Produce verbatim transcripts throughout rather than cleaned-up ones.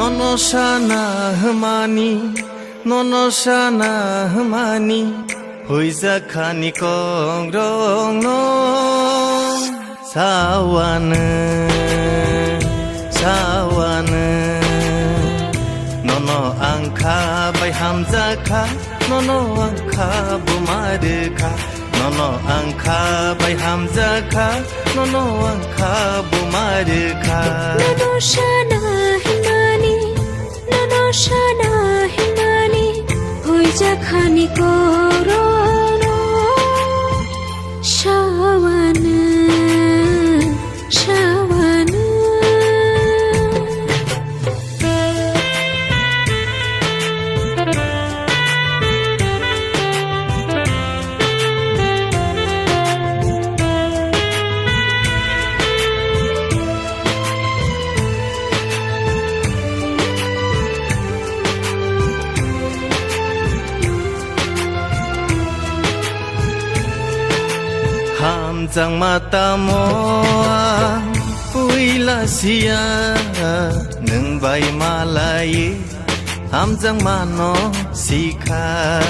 Nono sana hwnmani, nono sana hwnmani, huijakhani kokrokno sawanw, sawanw. Nono ang kha bai hamjakha, nono ang kha buma rwkha. Nono ang kha bai hamjakha, nono ang kha buma rwkha. Nono sana hwnmani, nono sana hwnmani, huijakhani kokrokno sawanw, sawanw. Hamjakma tamo ang puila siya, nwng bai malai hamjakmano sikha.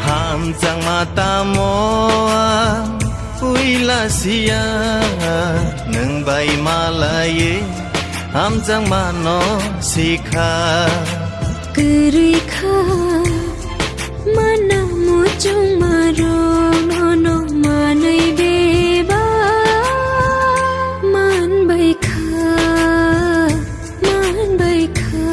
Hamjakma tamo ang puila siya, nwng bai malai hamjakmano sikha. Kwrwi kha mana muchungmarok, nono manwi bebak manbai kha, manbai kha.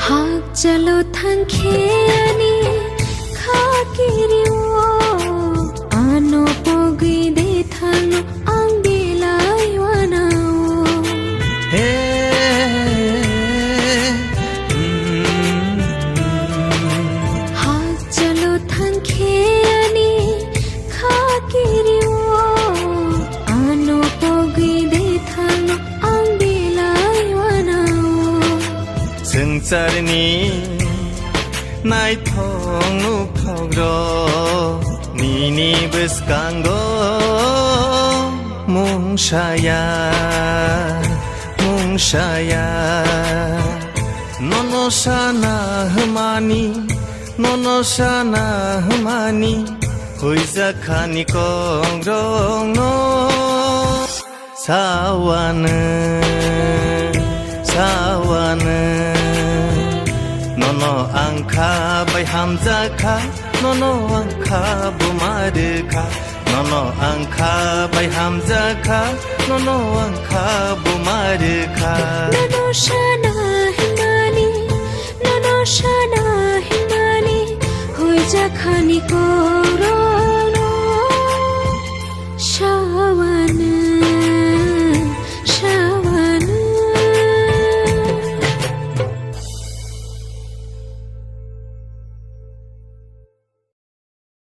Hakchalo thangkhe ani kha kirio, ano pogwi de thangno ang belai wanao. He, mm. Hakchalo thangkhe ani kha kirio, ano pogwi de thangno ang belai wanao. Swngcharni naithok nukhokrok nini bwskango mungsaya, mungsaya. Nono sana hwnmani, nono sana hwnmani, huijakhani kokrokno sawanw, sawanw. Nono ang kha bai hamjakha, nono ang kha buma rwkha. Nono ang kha bai hamjakha, nono ang kha buma rwkha. Nono sana hwnmani, nono sana hwnmani, huijakhani kokrok.